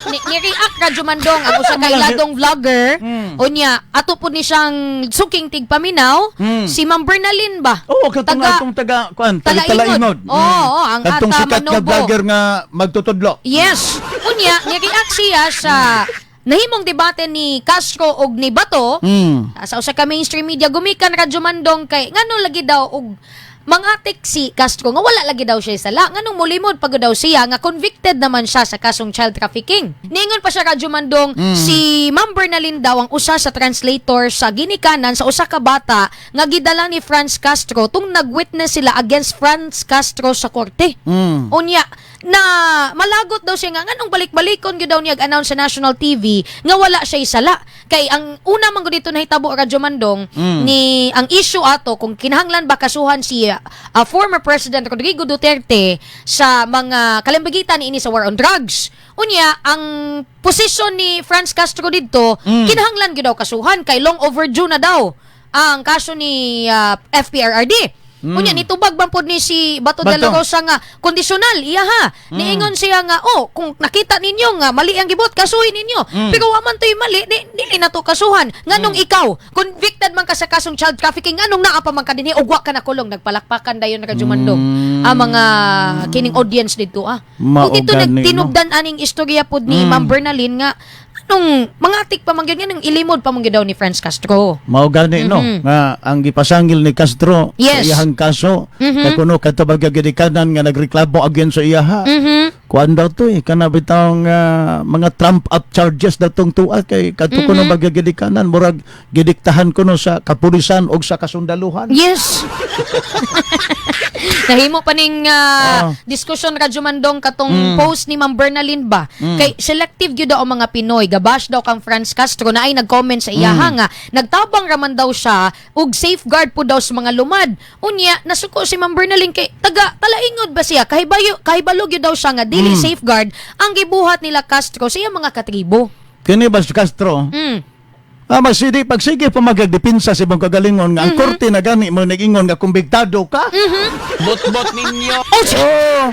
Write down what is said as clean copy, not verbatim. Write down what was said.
Ni-react Radyo Mandong ang usa ka iladong vlogger. Unya, ato po ni siyang suking tigpaminaw, si Ma'am Bernalyn ba? Oo, katong atong taga kuan, taga Talaingod. Talaingod. Oo, ang Katong ata sikat nga Manobo. Vlogger nga magtutudlo. Yes. Unya, ni-react siya sa nahimong debate ni Castro og ni Bato sa usa ka mainstream media gumikan, Radyo Mandong, kay ngano lagi daw og mangatik si Castro nga wala lagi daw siya sala, nganong mulimod pag daw siya nga convicted naman siya sa kasong child trafficking. Niingon pa siya, Radyo Mandong, si Ma'am Bernalyn daw ang usa sa translator sa ginikanan sa usa ka bata nga gidala ni Franz Castro tung nagwitness sila against Franz Castro sa korte. Unya, na malagot daw siya nga nganong balik-balikon gyud daw niya announce sa national TV nga wala siya sala. Kay ang una man gud dito nahitabo, Radyo Mandong, ni ang issue ato kung kinahanglan ba kasuhan si former President Rodrigo Duterte sa mga kalimbagitan niini sa war on drugs. Unya, ang posisyon ni Franz Castro didto, kinahanglan gyud daw kasuhan kay long overdue na daw ang kaso ni FPRRD. Unya, nitubag man pod ni si Bato, de la Bato. Rosa nga kondisyonal iya ha. Niingon siya nga, "Oh, kung nakita ninyo nga mali ang gibot, kasuhin ninyo." Pero wa man to'y mali, di, dili na to kasuhan. Nganong ikaw, convicted man ka sa kasong child trafficking, nganong naa pa man ka dinhi ug wa ka nakulong? Nagpalakpakan dayon, Radyo Mandong, ang mga kining audience didto ah. Mao Ug dito gani, no? nagtinubdan aning istorya pod ni Ma'am Bernalyn nga anong mga tik pa man gyud, nganong ilimod pa man gyud daw ni Franz Castro. Mao gani, no, nga ang gipasangil ni Castro sa iyahang kaso kay kuno kadto ginikanan nga nagreklamo against sa iyaha. Kuan daw to eh, kana bitawng mga trump up charges datong tuwa kay kadto kuno bagya ginikanan murag gidiktahan kuno sa kapulisan og sa kasundaluhan. Yes. Nahimo pa ning diskusyon, Radyo Mandong, katong post ni Ma'am Bernalyn ba. Kay selective gyud daw ang mga Pinoy. Gabash daw kang Franz Castro na ay nag-comment sa iyaha nga nagtabang raman daw siya ug safeguard po daw sa mga lumad. Unya, nasuko si Ma'am Bernalyn kay taga Talaingod ba siya? Kahibayo kahibalo gyud daw siya nga dili safeguard ang gibuhat nila Castro sa iyang mga katribo. Kini ba si Castro? Magsige pagsige pa magdepensa sa imong kagalingon nga ang korte na gani mo nag-ingon nga kumbiktado ka. Bot-bot ninyo. Oh.